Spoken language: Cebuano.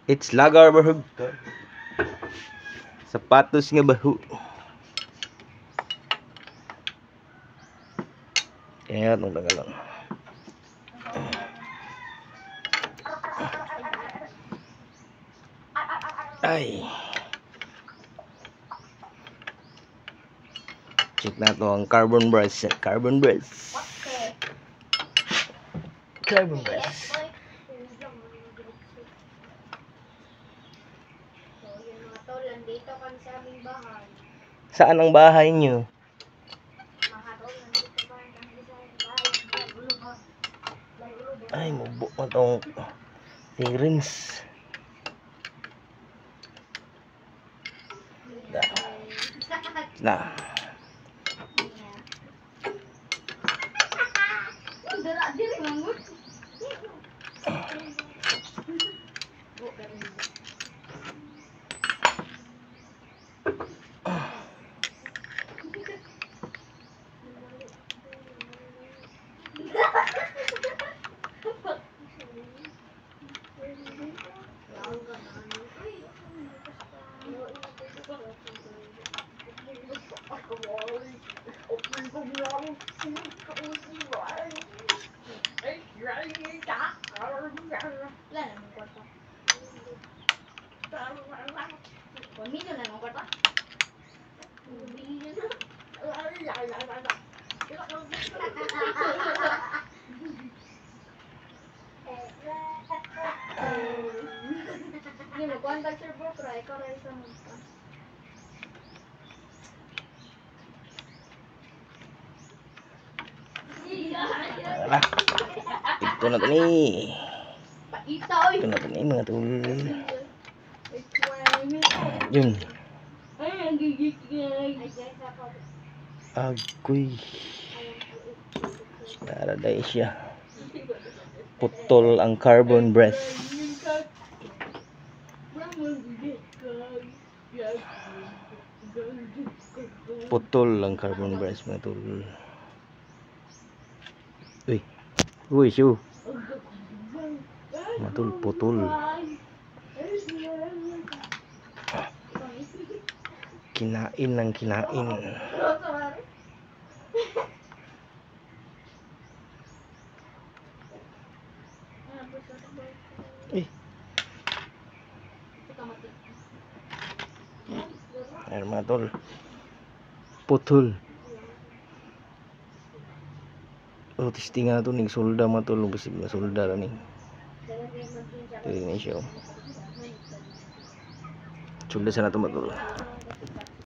It's lagar bahug. Sapatos nga bahu. Kaya itong tagalan. Ay. Check na to ang carbon brush. Carbon brush. Carbon brush. So, yun mga tol, nandito kami sa aming bahay. Saan ang bahay niyo? Mga tol, nandito kami sa aming bahay. Ay, mubo na tong clearance. Na. Na. Dara, diri mangut. Wala namang kwarta. 1 million na namang kwarta. Hindi mo kuan tag server pero ikaw ra isa mo. Wala. Ito na to ni. Paita oy. Ito na to ni mga tol. Yun. Agoy. Nara dahil siya. Putol ang carbon brush. Putol ang carbon brush mga tol. Uy. Uy, siyo. Mga tol, putol. Kinain ng kinain. Eh. Ayan mga tol. Putol. Oh, testing nga to ning sulda mga tol. Basig na sulda ra ni. Ito ni siya. Sulda sa na to mga tol.